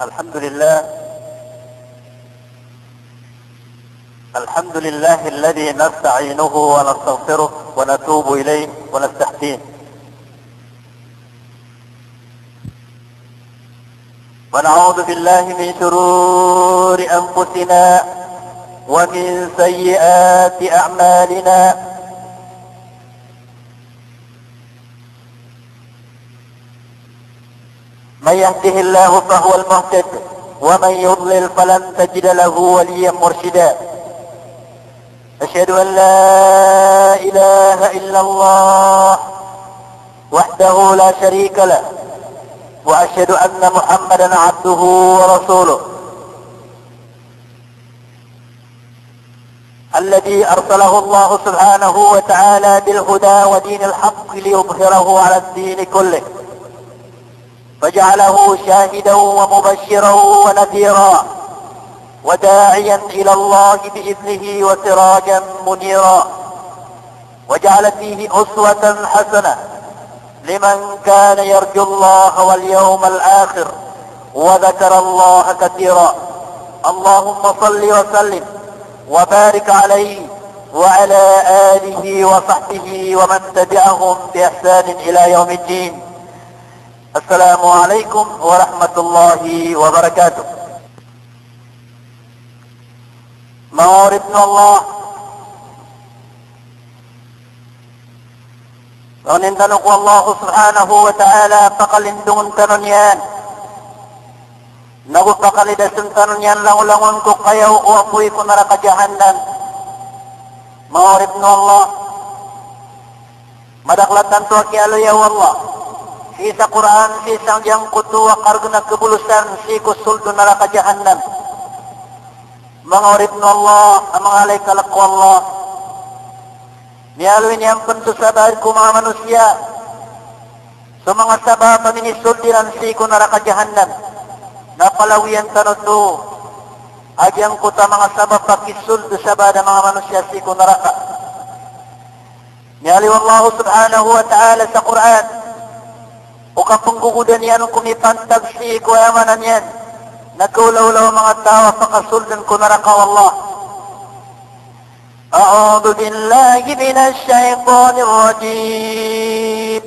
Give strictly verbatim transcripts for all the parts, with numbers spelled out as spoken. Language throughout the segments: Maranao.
الحمد لله. الحمد لله الذي نستعينه ونستغفره ونتوب إليه ونستهديه. ونعوذ بالله من شرور أنفسنا ومن سيئات أعمالنا. من يهده الله فهو المهتد، ومن يضلل فلن تجد له وليا مرشدا. أشهد أن لا إله إلا الله وحده لا شريك له، وأشهد أن محمدا عبده ورسوله. الذي أرسله الله سبحانه وتعالى بالهدى ودين الحق ليظهره على الدين كله، فجعله شاهدا ومبشرا ونذيرا، وداعيا إلى الله بإذنه وسراجا منيرا، وجعل فيه أسوة حسنة لمن كان يرجو الله واليوم الآخر وذكر الله كثيرا. اللهم صل وسلم وبارك عليه وعلى آله وصحبه ومن تبعهم بإحسان إلى يوم الدين. السلام عليكم ورحمة الله وبركاته. Manga oripn o Allah, ronin tano ko Allah subhanahu wa ta'ala, pakalindongn tano niyan, nago pakalidasen tano niyan langolangon ko kayaw o apoy ko naraka Jahannam. Manga oripn o Allah, madakl a tanto a kiyaaloya o Allah sii sa Qur'an, sii sa giyangkoto a kargn a kabolosan sii ko sold o naraka Jahannam. Manga oripn o Allah a manga alay kalk o Allah, miyaaloy niyan pn so sabaad ko manga manosiya, so manga sabap a minisold iran sii ko naraka Jahannam. Na palawiyan tano oto a giyangkoto a manga sabap a kisold o sabaad a manga manosiya sii ko naraka. Miyaaloy o Allah subhanahu wa ta'ala sa Qur'an o kapnggogodan iyan ko mipantag sii ko, aya maana niyan na kaolaola o manga taw a pakasoldn ko naraka o Allah. أعوذ بالله من الشيطان الرجيم.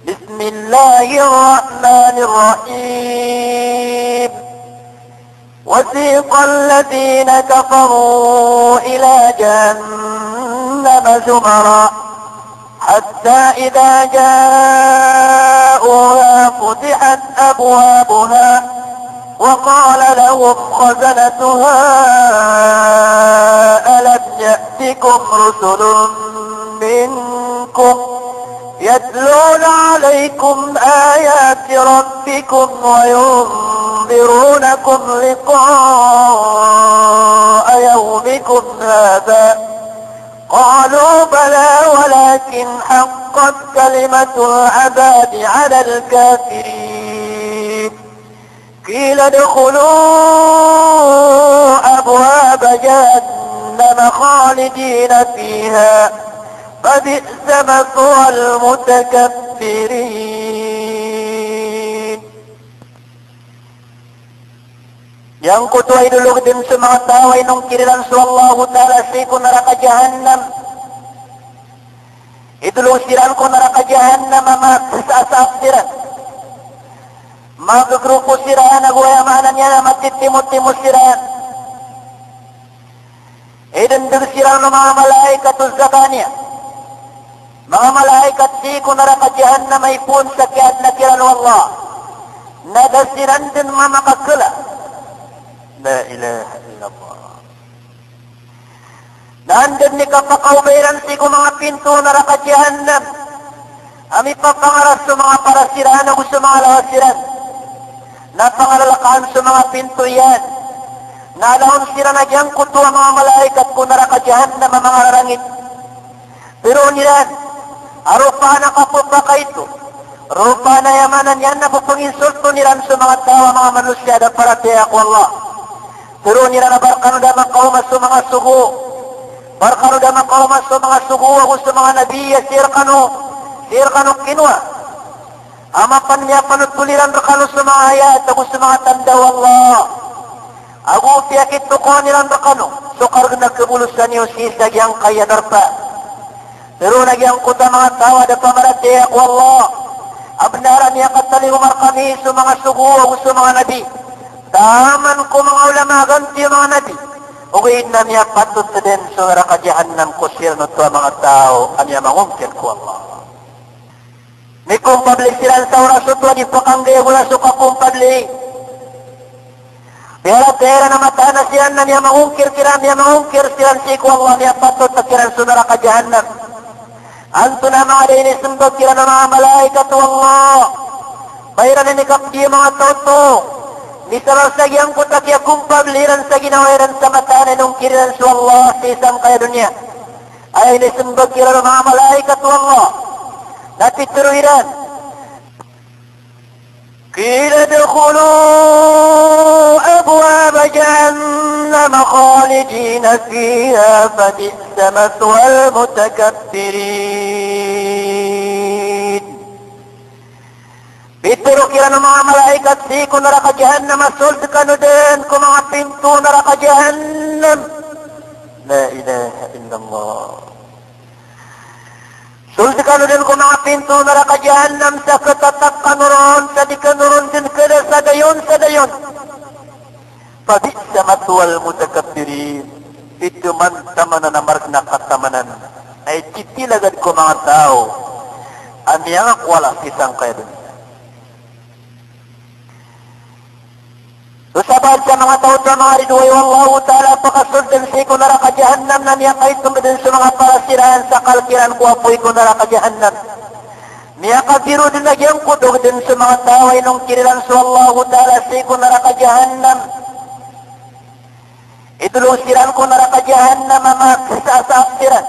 بسم الله الرحمن الرحيم. وسيق الذين كفروا إلى جهنم زمرا حتى إذا جاءوها فتحت أبوابها وقال لهم خزنتها ألم يأتكم رسل منكم يتلون عليكم آيات ربكم وينذرونكم لقاء يومكم هذا قالوا بلى ولكن حقت كلمة العذاب على الكافرين. قيل ادخلوا أبواب جهنم خالدين فيها فبئس مثوى المتكبرين. Giyangkoto a idolog dn so manga taw a inongkir iran so Allahu Ta'ala sii ko naraka Jahannam. Idolog siran ko naraka Jahannam a masasaap siran, magogrupo siran, ago aya maana niyan na matitimotimo siran. Idndg siran o manga malaikat o Zabaniya, manga malaikat sii ko naraka Jahannam a ipoon sa kiyaadna kiran o Allah, na da siran dn mamakakala. La ilaha illallah. Na anda dn i kapakaoma iran sii ko manga pinto o naraka Jahannam a mipapangaras so manga paras iran ago so manga lawas iran, na pangalalakaan so manga pinto iyan, na alaon siran a giyangkoto a manga malaikat ko naraka Jahannam a mangararangit. Tharoon iran a ropaan a kapphakaito, ropaan a aya maana niyan na pphanginsolton iran so manga taw a manga manosiya a da paratiyaya ko Allah. Tharoon iran a ba rkano da makaoma so manga sogo, ba rkano da makaoma so manga sogo ago so manga nabi a sii rkano, sii rkano kinowa. A mapan miyapanothol iran rkano so manga ayat ago so manga tanda o Allah, ago piyakitokawan iran rkano so kargn a kabolosan iyo sii sa giyangkaya darpa. Tharoon a giyangkoto a manga taw a da pamaratiyaya ko Allah a bnar a miyakatalingoma rkami so manga sogo ago so manga nabi, taman ko manga ulama a ganti o manga nabi, ogaid na miyapatot dn so naraka jahannam ko siran oto a manga taw a miyamangongkir ko Allah. Mikompabli siran sa oras oto a di pakanggay a gola so kakompabli. Piyaratiyaya iran a mataan a siran na miyamangongkir kiran, miyamangongkir siran sii ko Allah, miyapatot kiran so naraka jahannam. Antonaa manga da inismbag kiran o manga malaikat o Allah? Ba iran inikapdi o manga taw oto? Misabap sa giyangkoto a kiyakompabli iran sa ginawa iran sa mataan a inongkir iran so Allah sii sangkaya doniya. Aya inismbag kiran o manga malaikat o Allah na pitharo iran, qila udkhulu abwaba jahannama khalidina fiha fabisa mathwal mutakabbirin. Pitharo kiran o manga malaikat sii ko naraka jahannam a sold kano dn ko manga pinto o naraka jahannam. La ilaha illallah. Sold kano dn ko manga pinto o naraka jahannam sa khatatap kano ron, sa di kano ron dn khada sa dayon sa dayon. Fabisa mathwal mutakabbirin. Ito man tamanan a margn a katamanan a ikitilagad ko manga taw a miyangakowala sii sangkaya doniya. So sabaad sa manga taw oto a manga ridoay o Allahu Ta'ala a pakasold dn sii ko naraka jahannam na miyakaitong dn so manga paras iran sa kalk iran ko apoy ko naraka jahannam. Miyakabiro dn a giyangkoto dn so manga taw a inongkir iran so Allahu Ta'ala sii ko naraka jahannam. Idolog siran ko naraka jahannam a makisasaap siran.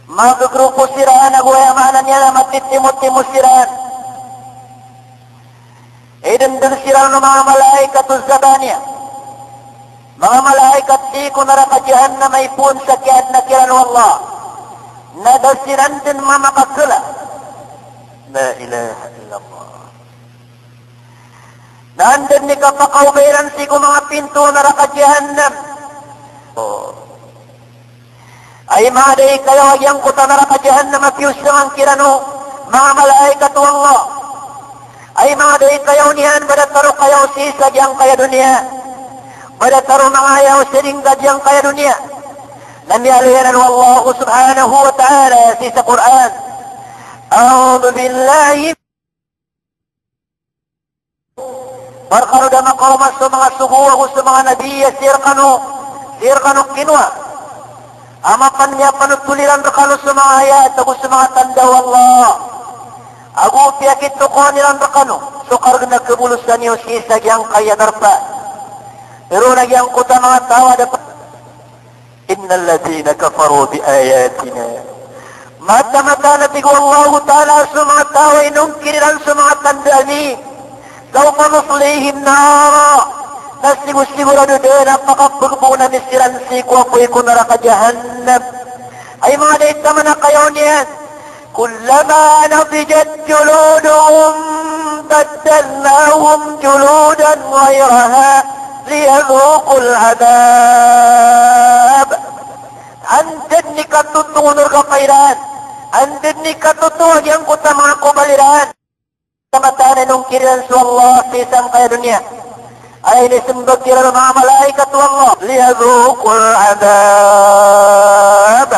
Magogrupo siran ago aya maana niyan na matitimotimo siran. Idndn siran o manga malaikat o Zabaniya. Manga malaikat sii ko naraka jahannam a ipoon sa kiyaadna kiran o Allah. Na da siran dn mamakakala. La ilaha illallah. Na anda dn i kapakaoma iran sii ko manga pinto o naraka jahannam. O. Ay manga da i kayaw a giyangkoto a naraka jahannam a piyosangan kiran o manga malaikat o Allah. Ay manga da i kayaw niyan ba datar o kayaw sii sa giyangkaya doniya. Ba datar o manga ayaw sa dingga giyangkaya doniya. Na miyaaloy anan o Allah subhanahu wa ta'ala sii sa Qur'an. A'udhu billahi Ba rkano da makaoma so manga sogo ago so manga nabi a sii rkano, sii rkano kinowa. A mapan miyapanothol iran rkano so manga ayat ago so manga tanda o Allah. Ago piyakitokawan iran rkano so kargn a kabolosan iyo sii sa giyangkaya darpa. Tharoon a giyangkoto a manga taw a da pa Innal ladhina kafaru bi ayatina. Mataan, mataan a tig o Allahu Ta'ala so manga taw a inongkir iran so manga tanda ami, sawfa nuslihim nara. Na sigo-, sigorado dn a pakapagboon ami siran sii ko apoy ko naraka jahannam. Ay manga da i taman a kayaw niyan. Kullama nadijat juluduhum baddalnahum juludan ghayraha liyadhuqul adhab. Anda dn i katoto o norga iran, anda dn i katoto a giyangkoto a manga kobal iran. Sa mataan a inongkir iran so Allah sii sangkaya doniya. Aya inismbag iran o manga malaikat o Allah, liyadhuqul adhab.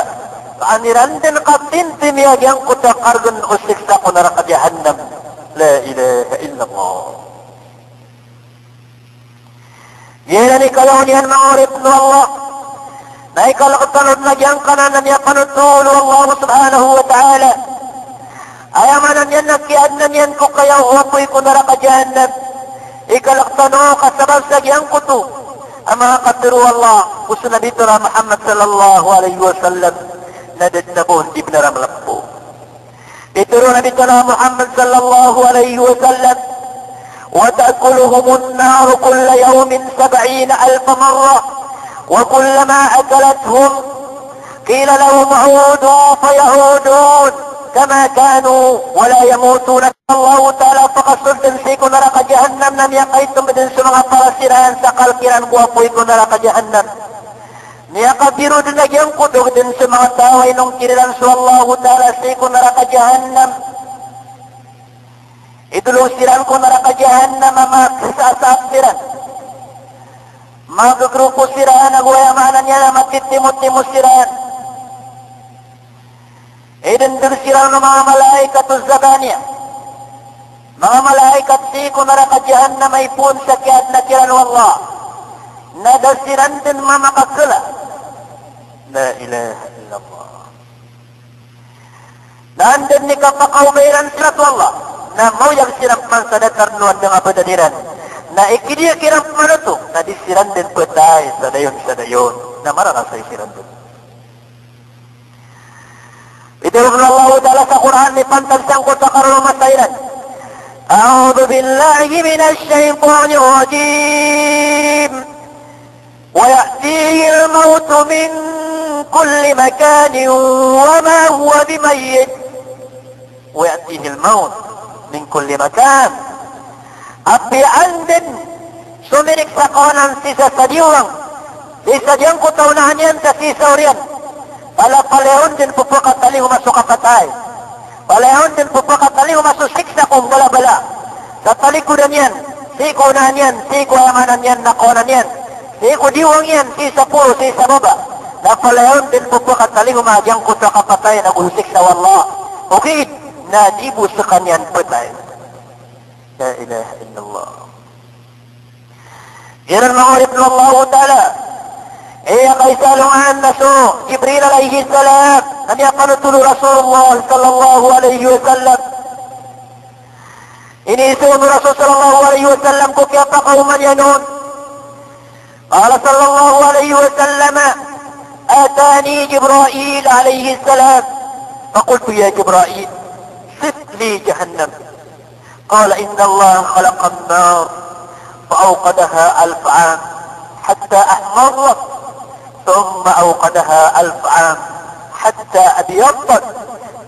An iran dn katimtimi a giyangkoto a kargn o siksa ko naraka jahannam. La ilaha illallah. Giyanan i kayaw niyan manga oripn o Allah. Na ikalk tano dn a giyangkanan a miyapanothol o Allah subhanahu wa ta'ala. Aya maana niyan na kiyaadna niyan ko kayaw o apoy ko naraka jahannam. Ikalk tano ka sabap sa giyangkoto a manga katharo o Allah ko so Nabi tano a Muhammad sallallahu alaihi wasallam na da dn a ba on di bnar a mlpo. Pitharo o Nabi tano a Muhammad sallallahu alaihi wasallam, wa ta'kuluhumun naru kulla yawmin sab'ina alfa marrah, wa kullama akalathum qila lahum 'udu faya'udun. kama kanu wa la yamutun. Allahu Ta'ala, pakasold dn sii ko naraka Jahannam na miyakaitom dn so manga paras iran sa kalk iran ko apoy ko naraka Jahannam. Miyakabiro dn a giyangkoto dn so manga taw a inongkir iran so Allahu Ta'ala sii ko naraka Jahannam. Idolog siran ko naraka Jahannam a makhasasaap siran. Magegroko siran, ago aya maana niyan na matitimotimo siran. Idndg siran o manga malaikat o Zabaniya. Manga malaikat sii ko naraka Jahannam a ipoon sa kiyaadna kiran o Allah. Na da siran dn mamakakala. La ilaha illallah. Na anda dn i kapakaoma iran siran o Allah, na maoyag siran pman sa datar o anda nga btad iran. Na ikidiya kiran pman oto, na di siran dn ptay sa dayon sa dayon. Na mararasay siran dn. Pitharo o Allahu Ta'ala sa Qur'an, mipantag sangkoto a kararasay iran. A'udhu billahi minash shaytanir rajim. Wa ya'tihil mawtu min kulli makanin wa ma huwa bimayyit. Wa ya'tihil mawtu min kulli makan. Apiya anda dn somirik sa kaonan sii sa diwang, sii sa giyangkoto a onaan iyan ka sii sa oriyan, palapalaya on dn pphakatalingoma so kapatay. Palaya on dn pphakatalingoma so siksa ko mbalabala. Sa talikodan iyan, sii ko onaan iyan, sii ko aya maana niyan na kaonan iyan, sii ko diwang iyan, sii sa poro, sii sa baba. Na palaya on dn pphakatalingoma giyangkoto a kapatay ago so siksa o Allah. Ogaid na di bo skaniyan ptay. La ilaha illallah. Giyanan manga oripn o Allahu Ta'ala. Aya kaisa alongan na so Jibril alayhis salam, na miyapanothol o Rasulullah sallallahu alayhi wasallam. Iniiza on o Rasul sallallahu alayhi wasallam ko kiyapakaoma niyan on. Qala sallallahu alayhi wasallam, atani Jibril alayhis salam. Faqultu ya Jibril, sif li jahannam. Qala innallaha khalaqan nar, fa awqadaha alf am, hatta ahmarrat, thumma awqadaha alf am, hatta abyaddat,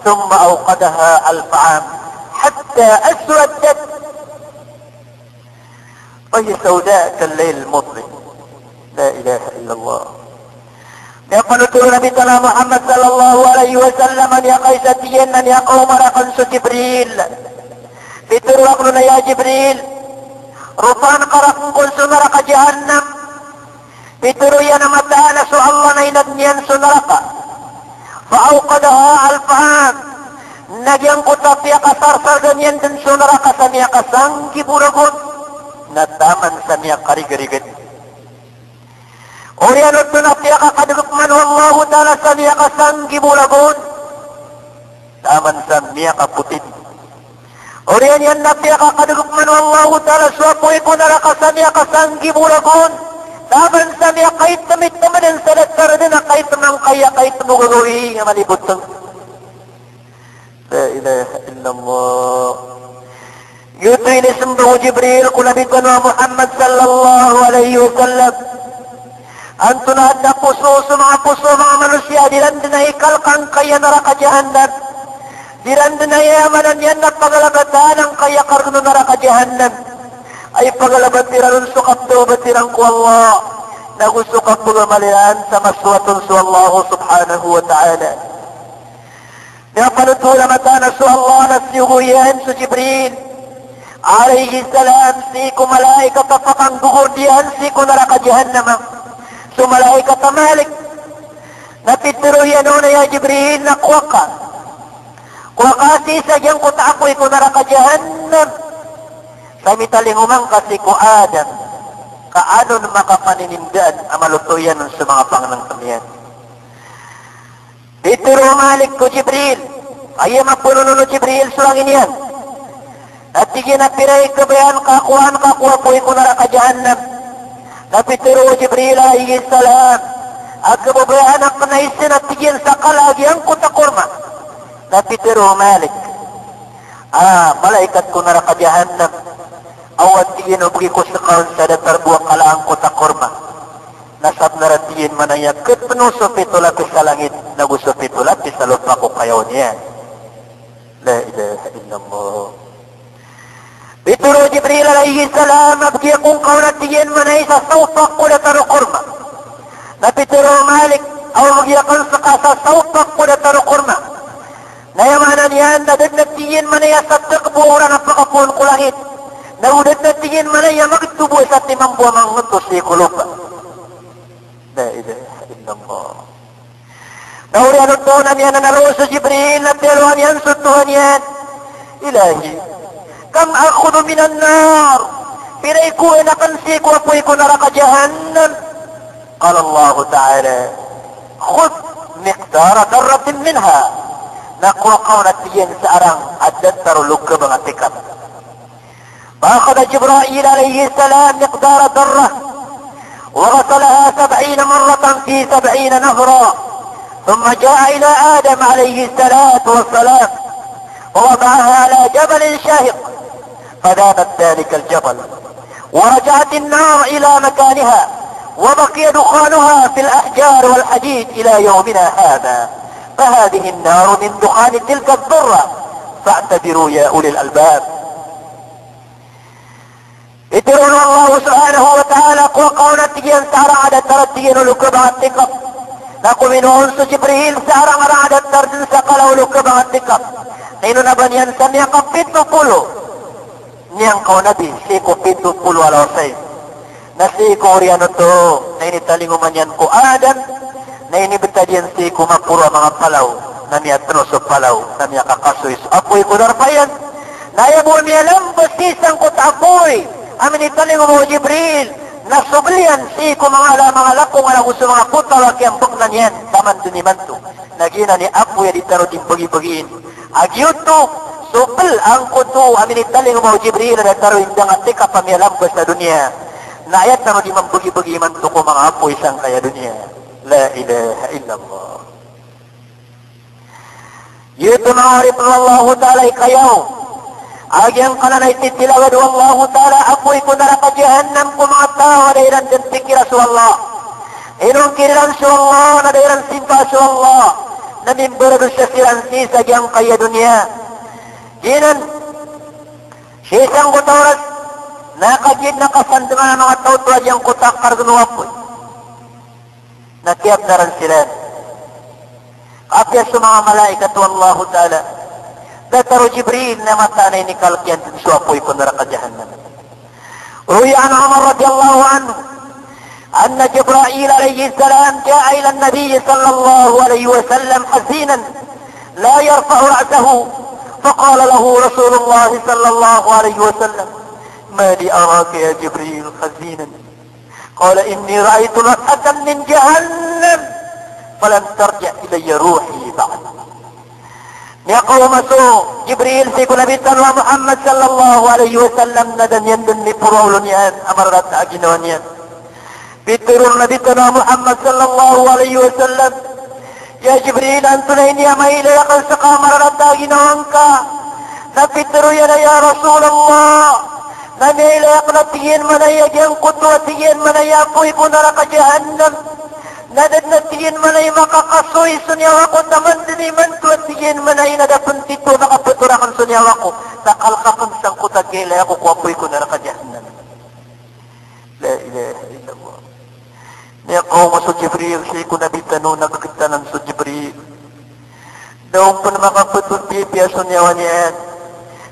thumma awqadaha alf am, hatta aswaddat, fa hiya sawda kal laylil mudlim. La ilaha illallah. Miyapanothol o Nabi tano a Muhammad sallallahu alayhi wasallam a miyakaisa tiyan na miyakaoma rakn so Jibril. Pitharo akn on a ya Jibril, ropaan ka rakn kon so naraka Jahannam. Pitharo iyan a mataan a so Allah na inadn iyan so naraka. Fa awqadaha alf am. Na giyangkoto a piyakasarsarga niyan dn so naraka sa miyakasanggibo ragon, na taman sa miyakarigarigan. Oriyan oto na piyakakadg pman o Allahu Ta'ala sa miyakasanggibo ragon, taman sa miyakapoti. Oriyan iyan na piyakakadg pman o Allahu Ta'ala so apoy ko naraka sa miyakasanggibo ragon, taman sa miyakaitm-itm dn sa datar dn a kaitm angkaya kaitm o gagawii nga malibotng. La ilaha illallah. Giyoto i inismbag o Jibril ko Nabi tano a Muhammad sallallahu alayhi wasallam. Antonaa dn a poso so manga poso o manga manosiya a di iran dn aya ikalk angkaya naraka Jahannam. Di iran dn aya, aya maana niyan na pagalabatan angkaya kargn o naraka Jahannam. Ay pagalabat iran on so kapthawbat iran ko Allah, nago so kapagamal iran sa masowat on so Allah subhanahu wa ta'ala. Miyapanothol a mataan a so Allah na siyogo iyan so Jibril alayhis salam sii ko malaikat a pakanggogord iyan sii ko naraka Jahannam, so malaikat a Malik. Na pitharo iyan on a ya Jibril, na kowa ka. Kowa ka sii sa giyangkoto a apoy ko naraka Jahannam. Sa mitalingoma ngka sii ko Adam, ka an on makapaninindaan a maloto iyan on so manga pangnngkn iyan. Pitharo o Malik ko Jibril, aya mapoon on o Jibril so angin iyan. Na tig iyan a pira i kabayaan ka a kowaan ka ko apoy ko naraka Jahannam. Na pitharo o Jibril alayhis salam a kababayaan akn a isa na tig iyan sa kala a giyangkoto a korma. Na pitharo o Malik a malaikat ko naraka Jahannam, awa tig iyan o bgi ko ska on sa datar bo a kala angkoto a korma. Na sabnar a tig iyan manaya kpno so pito lapis a langit nago so pito lapis a lopa ko kayaw niyan. La ilaha illallah. Pitharo o Jibril alayhis salam a bgi ako ngka on a tig iyan manaya sa sawpak ko datar o korma. Na pitharo o Malik a o bgi akn ska sa sawpak ko datar o korma, na aya maana niyan na da dn a tig iyan manaya sa tgbo o ran a pakapoon ko langit. Na o da dn a tig iyan manaya magtobo sa timambo a mangngto sii ko lopa. La ilaha illallah. Na oriyan oto na miyananaro so Jibril na tiyalowan iyan so Tohan iyan, "Ilahi, kam akhudhu minan nar?" Pira i kowaan akn sii ko apoy ko naraka Jahannam? Qala Allahu Ta'ala, "Khudh miqdara darratin minha." Na kowa ka on a tig iyan sa arang a datar o lokabang a tikap. فأخذ جبرائيل عليه السلام مقدار ذرة وغسلها سبعين مرة في سبعين نهرا، ثم جاء إلى آدم عليه الصلاة والسلام ووضعها على جبل شاهق، فذابت ذلك الجبل، ورجعت النار إلى مكانها، وبقي دخانها في الأحجار والحديد إلى يومنا هذا، فهذه النار من دخان تلك الذرة، فاعتبروا يا أولي الألباب. Pitharo o Allah subhanahu wa ta'ala, kowa ka on a tig iyan sa arang a datar a tig iyan o lokabang a tikap. Na kominowa on so Jibril sa arang a datar dn sa kala o lokabang a tikap. Na inonaba niyan sa miyakapito polo. Niyan ka o Nabi sii ko pito polo a lawasayg. Na sii ko oriyan oto na initalingoma niyan ko Adam, na inibtad iyan sii ko maporo a manga palaw, na miyatno so palaw, na miyakakasoy so apoy ko darpa iyan. Na aya bo a miyalambas sii sangkoto a apoy a minitalingoma o Jibril, na so bl iyan sii ko manga ala, manga lakong a lago so manga potalo a kiyambkna niyan taman dn imanto. Na giyanan i apoy a di tano di mbagibagiin. A giyoto so bl angkoto a minitalingoma o Jibril a datar o indang a tikap a miyalambas sa doniya. Na aya tano di mambagibagi imanto ko manga apoy sangkaya doniya. La ilaha illallah. Giyoto, manga oripn o Allahu Ta'ala, i kayaw a giyangkanan a ititilawad o Allahu Ta'ala a apoy ko naraka Jahannam ko manga taw a da iran dn pikira so Allah. Inongkir iran so Allah, na da iran simba so Allah, na mimbaradosya siran sii sa giyangkaya doniya. Giyanan, sii sangkoto a oras, na kagiya dn a kasandngan a manga taw oto a giyangkoto a kargn o apoy, na kiyabnaran siran. Apiya so manga malaikat o Allahu Ta'ala, datar o Jibril na mataan a inikalk iyan dn so apoy ko naraka Jahannam. روي عن عمر رضي الله عنه أن جبرائيل عليه السلام جاء إلى النبي صلى الله عليه وسلم حزينا لا يرفع رأسه، فقال له رسول الله صلى الله عليه وسلم: "ما لي أراك يا جبريل حزينا؟" قال: "إني رأيت نفحة من جهنم فلم ترجع إلي روحي بعد." Miyakaoma so Jibril sii ko Nabi tano a Muhammad sallallahu alaihi wasallam na da niyan dn miporo a olo niyan a mararata a ginawa niyan. Pitharo o Nabi tano a Muhammad sallallahu alaihi wasallam, "Ya Jibril, antonaa i mailay akn ska a mararata a ginawa ngka?" Na pitharo iyan a, "Ya Rasulullah, na miyailay akn a tig iyan manaya giyangkoto a tig iyan manaya apoy ko naraka Jahannam. Na da dn a tig iyan manaya makakasoy so niyawa ko taman dn imanto a tig iyan manaya na da pn tito makapthor akn so niyawa ko sa kalk akn sangkoto a kiyailay ako ko apoy ko naraka Jahannam." La ilaha illallah. Miyakaoma so Jibril sii ko Nabi tano na ggtanan so Jibril. Da on pn makapthor piyapiya so niyawa niyan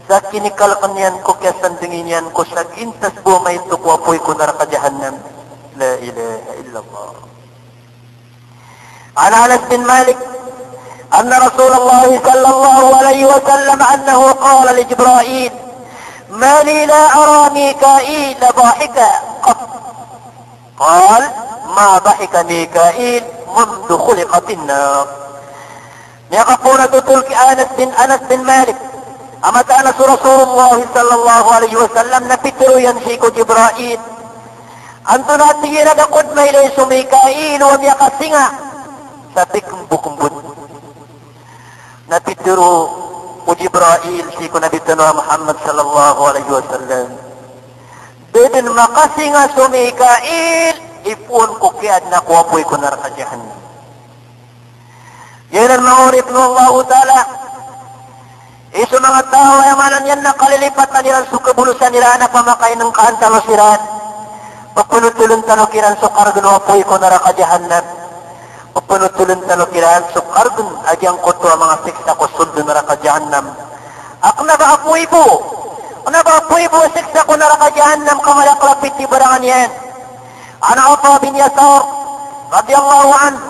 sa kinikalkn iyan ko kiyasandngi niyan ko sa gintas bo maito ko apoy ko naraka Jahannam. La ilaha illallah. عن أنس بن مالك أن رسول الله صلى الله عليه وسلم أنه قال لجبرائيل: "ما لي لا أرى ميكائيل ضاحكا قط." قال: "ما ضحك ميكائيل منذ خلقت النار." Miyakapoon a thotol ki Anas bin, Anas bin Malik a mataan a so Rasulullah sallallahu alaihi wasallam na pitharo iyan sii ko Jibril, "Antonaa," tig iyan, "a da ko dn mailay so Mikail o miyakasinga sa pikmbokmbot?" Na pitharo o Jibril sii ko Nabi tano a Muhammad sallallahu alaihi wasallam, "Da dn makasinga so Mikail ipoon ko kiyaadna ko apoy ko naraka Jahannam." Giyanan manga oripn o Allahu Ta'ala, Iso manga taw a aya maana niyan na kalilipatan iran so kabolosan iran a pamakainengkaan tano siran. Pepenotolen tano kiran so kargen o apoy ko naraka Jahannam. Pepenotolen tano kiran so kargen a giyangkoto a manga siksa ko soled o naraka Jahannam. A kena ba apoy bo, kena ba apoy bo a siksa ko naraka Jahannam ka mala a kalapit i barangan iyan. An Ata bin Yasar radiyallahu anhu.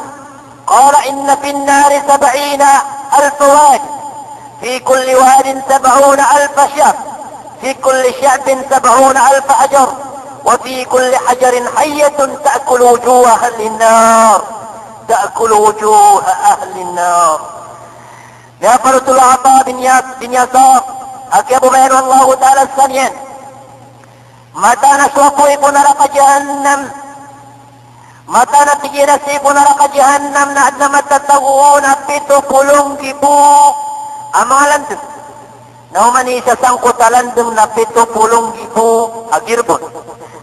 قال: إن في النار سبعين ألف واد، في كل واد سبعون ألف شعب، في كل شعب سبعون ألف حجر، وفي كل حجر حية تأكل وجوه أهل النار، تأكل وجوه أهل النار. Miyapanothol o Ata bin Yas-, bin Yasar, a kiyabobayaan o Allahu Ta'ala skaniyan. Mataan a so apoy ko naraka Jahannam. Mataan a tig iyan a sii ko naraka Jahannam na aden a matatago on a pito polo nggibo a manga landeng. Na oman i isa sangkoto a landeng na pito polo nggibo a gireb on.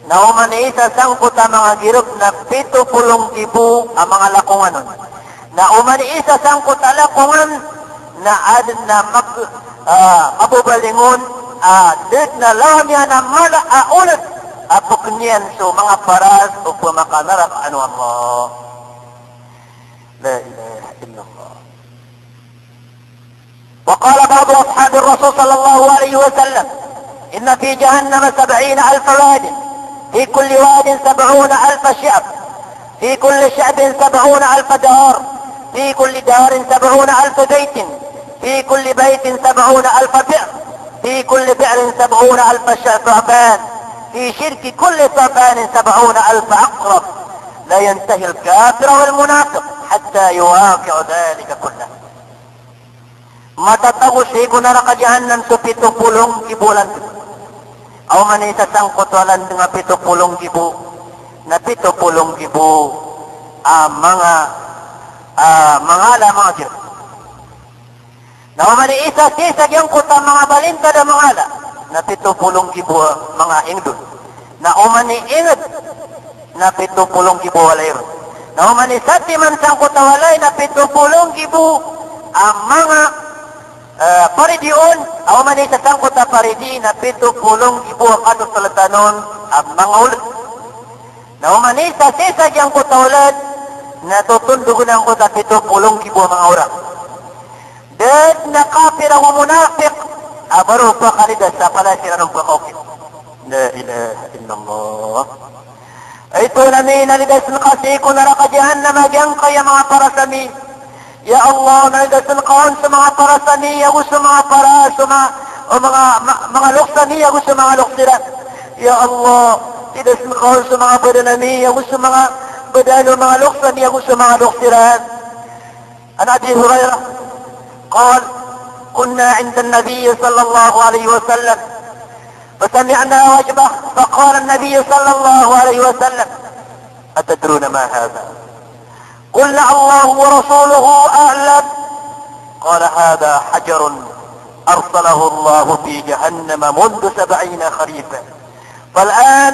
Na oman i isa sangkoto a manga gireb na pito polo nggibo a manga lakongan on. Na oman i isa sangkoto a lakongan na aden a mag-, ah, kababalingon, ah, da den a lawan iyan a mala a oled a peken iyan so manga paras o pemakanaraka o Allah. La ilaha illallah. Wa qala ba'du ashabir Rasul sallallahu alaihi wasallam, inna fi jahannama sab'ina alfa wadin, fi kulli wadin sab'una alfa shi'ab. في كل شعب سبعون ألف دار، في كل دار سبعون ألف بيت، في كل بيت سبعون ألف بئر، في كل بئر سبعون ألف ش-، ثعبان، في شرك كل ثعبان سبعون ألف عقرب، لا ينتهي الكافر والمنافق حتى يواقع ذلك كله. Matatago sii ko naraka Jahannam so pito polo nggibo a landeng. Oman i isa sangkoto a landeng a pito polo nggibo, na pito polo nggibo a manga, a manga ala, manga gireb. Na oman i isa sii sa giyangkoto a manga balintad a manga ala, na pito polo nggibo a manga inged on. Na oman i inged na pito polo nggibo a walay ron. Na oman i satiman sangkoto a walay na pito polo nggibo a manga, eh, paridi on. Na oman i isa sangkoto a paridi na pito polo nggibo a katosolatan on a manga oled. Na oman i isa sii sa giyangkoto a oled na totondogen angkoto a pito polo nggibo a manga orang. Da den a kapir ago monapik a ba ron pakalidas a palaya siran on pakaokit. La ilaha illallah. Ay Tohan ami, na lidasen ka sii ko naraka Jahannam a giyangkaya manga paras ami. Ya Allah, na lidasen ka on so manga paras ami ago so manga paras, so manga, o manga, ma-, manga loks ami ago so manga loks iran. Ya Allah, lidasen ka on so manga badan ami ago so manga badan o manga loks ami ago so manga loks iran. عن أبي هريرة قال: كنا عند النبي صلى الله عليه وسلم فسمعنا وجبة، فقال النبي صلى الله عليه وسلم: أتدرون ما هذا؟ قلنا: الله ورسوله أعلم. قال: هذا حجر أرسله الله في جهنم منذ سبعين خريفا، فالآن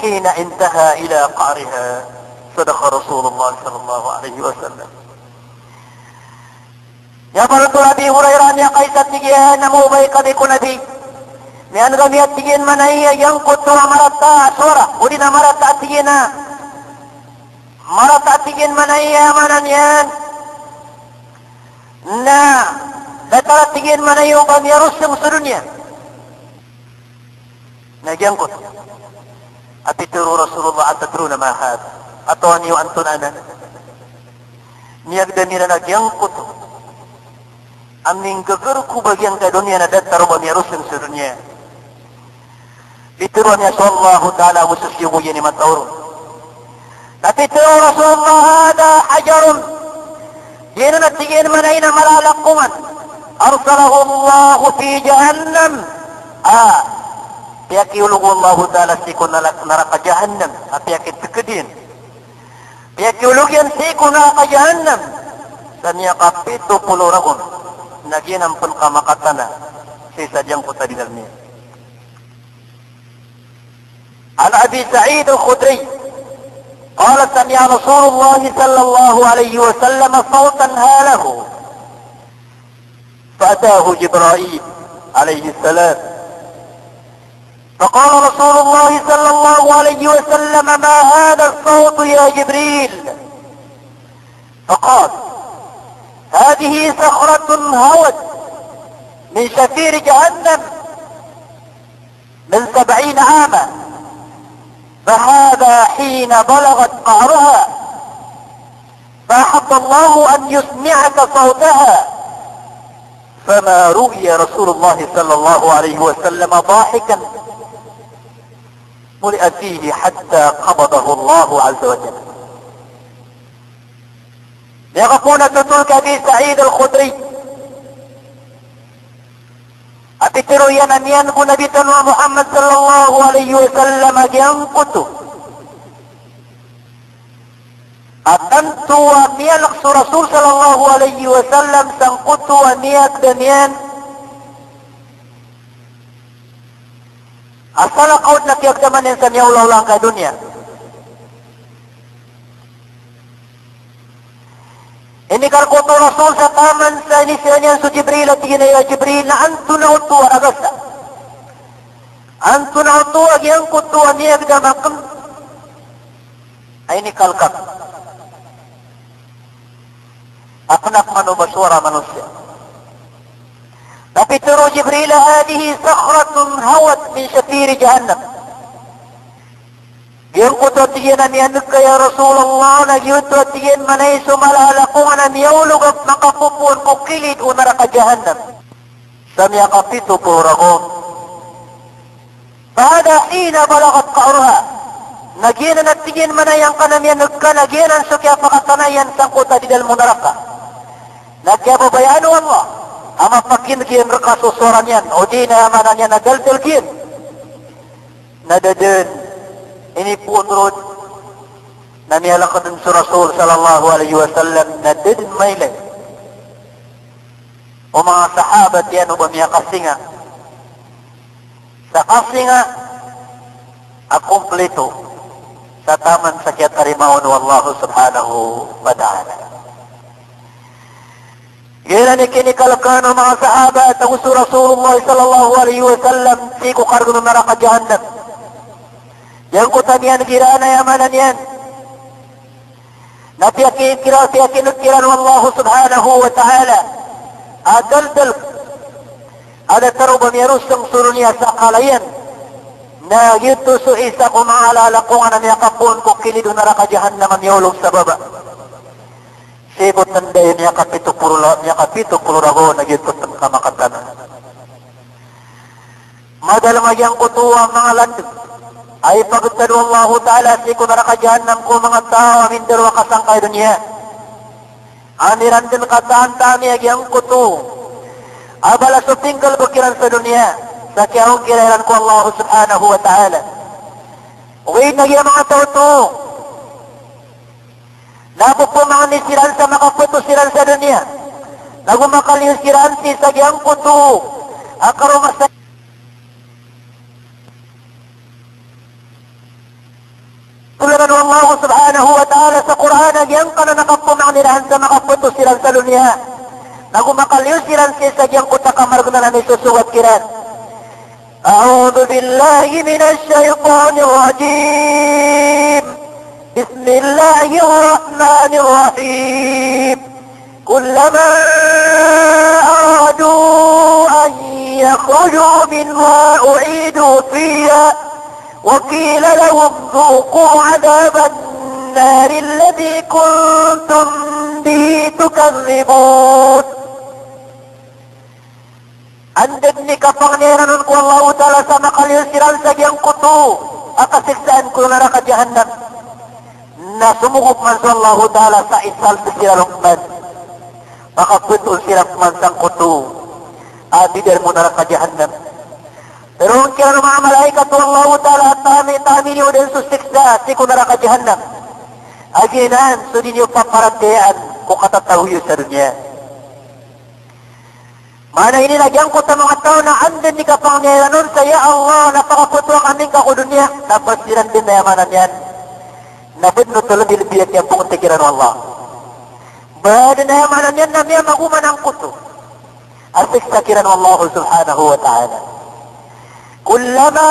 حين انتهى إلى قعرها. صدق رسول الله صلى الله عليه وسلم. Aya pitharo o Abi Hurairah, miyakaisa tig iyan a mobay kami ko Nabi. Miyaneg ami a tig iyan manaya giyangkoto a marata a sowara, odi na marata a tig iyan a, marata a tig iyan manaya, maana niyan na datar a tig iyan manaya o ba miyarosong so doniya. Na giyangkoto a pitharo o Rasulullah, "Atadruna ma hadha?" Katawan iyo antonaa anan? Miyagdam iran a giyangkoto a minggagar ko ba giyangkai a doniya na datar o ba miyarosong so doniya. Pitharo iyan a so Allahu Ta'ala ago so siyogo iyan i matao ron. Na pitharo o Rasulullah, "Hadha hajarun." Giyanan a tig iyan manaya na mala a lakongan. "Arsalahu Allahu fi jahannam." A piyakiolog o Allahu Ta'ala sii ko nara-, naraka Jahannam. A piyakiteked iyan. Piyakiolog iyan sii ko naraka Jahannam sa miyakapito polo ragon. Na giyanan pen ka makatana sii sa giyangkoto a dinal niyan. عن أبي سعيد الخدري قال: سمع رسول الله صلى الله عليه وسلم صوتا هاله، فأتاه جبرائيل عليه السلام فقال رسول الله صلى الله عليه وسلم: ما هذا الصوت يا جبريل؟ فقال: هذه صخرة هوت من شفير جهنم من سبعين عاما، فهذا حين بلغت قعرها، فأحب الله أن يسمعك صوتها. فما رؤي رسول الله صلى الله عليه وسلم ضاحكا ملء فيه حتى قبضه الله عز وجل. Miyakapoon a thotol ki Abi Sa'id Al-Khudri a pitharo iyan a miyaneg o Nabi tano a Muhammad sallallahu alaihi wasallam a giyangkoto a tanto a miyalek so Rasul sallallahu alaihi wasallam sangkoto a miyagdam iyan a salakaw na kiyagdaman iyan sa miyaolaola angkai a doniya. Inikalek oto o Rasul sa taman sa inizaan iyan so Jibril a tig iyan a, "Ya Jibril, na antonaa oto a ragasa? Antonaa oto a giyangkoto a miyagdam aken a inikalek aken?" Aken a pman o ba sowara a manosiya. Na pitharo o Jibril a, "Hadhihi sakhratun hawat min shafiri jahannam." Giyangkoto a tig iyan a miyaneg ka ya Rasulullah, na giyoto a tig iyan manay so mala a lakongan a miyaolog a makapopoon ko kilid o naraka jahannam sa miyakapito polo ragon. Fahadha hina balaghat qa'raha. Na giyanan a tig iyan manay angkanan a miyaneg ka, na giyanan so kiyapakatana iyan sangkoto a didalem o naraka. Na kiyababayaan o Allah a mapakineg iyan reka so sowara niyan, odi na aya maana niyan na daldal iyan. Na da den, inipoon roo na miyalek den so Rasul sallallahu alaihi wasallam, na da den mailay o manga sahabat iyan o ba miyakasinga sa kasinga a komplito sa taman sa kiyatarimaa on o Allah subhanahu wa ta'ala. Giyanan i kinikalekan o manga sahabat ago so Rasulullah sallallahu alaihi wasallam sii ko karegen o naraka jahannam. Giyangkoto a miyaneg iran, aya maana niyan na piyaki-, kira-, piyakineg kiran o Allah subhanahu wa ta'ala a daldal a datar o ba miyaroseng so doniya sa kalayan. Na giyoto so isa ko mala a lakongan a miyakapoon ko kilid o naraka jahannam a miyaolog sa baba. Sii ko tanda i miyakapito polo la-, miyakapito polo ragon a giyoto ten kamakatana. Madalem a giyangkoto a manga landeg a ipagtad o Allahu Ta'ala sii ko naraka jahannam ko manga taw a mindaro a kasangkaya doniya. Amiran den kataan ta ami a giyangkoto a balas o pinggalebek iran sa doniya sa kiyaongkira iran ko Allah subhanahu wa ta'ala. Ogaid na giya manga taw oto na pepemangni siran sa makapeto siran sa doniya, na go makaliyo siran sii sa giyangkoto a karoma sa. Toladan o Allah subhanahu wa ta'ala sa Qur'an a giyangkanan a kapemangni iran sa makapeto siran sa doniya, na go makaliyo siran sii sa giyangkoto a kamaregen a misosogat kiran. أعوذ بالله من الشيطان الرجيم. بسم الله الرحمن الرحيم. كلما أرادوا أن يخرجوا منها أعيدوا فيها وقيل لهم ذوقوا عذاب النار الذي كنتم به تكذبون. Anda den i kapangni iran on ko Allahu Ta'ala sa makaliyo siran sa giyangkoto a kasiksaan ko naraka jahannam, na somogop man so Allahu Ta'ala sa isalbi siran on man, makapetoon siran man sangkoto a didalem o naraka jahannam. Pero ongkiran o manga malaikat o Allahu Ta'ala a taami, taami niyo den so siksa sii ko naraka jahannam a giyanan so di niyo paparatiyayaan ko katatago iyo sa doniya. Maana ini na giyangkoto a manga taw na anda den i kapangni iran on sa, "Ya Allah, na pakapetoa kami ngka ko doniya." Na ba siran den, aya maana niyan na ba den oto lebi-lebi a kiyapengoti kiran o Allah. Ba den, aya maana niyan na miyamagoman angkoto. a siksa kiran o Allah subhanahu wa ta'ala. Kullama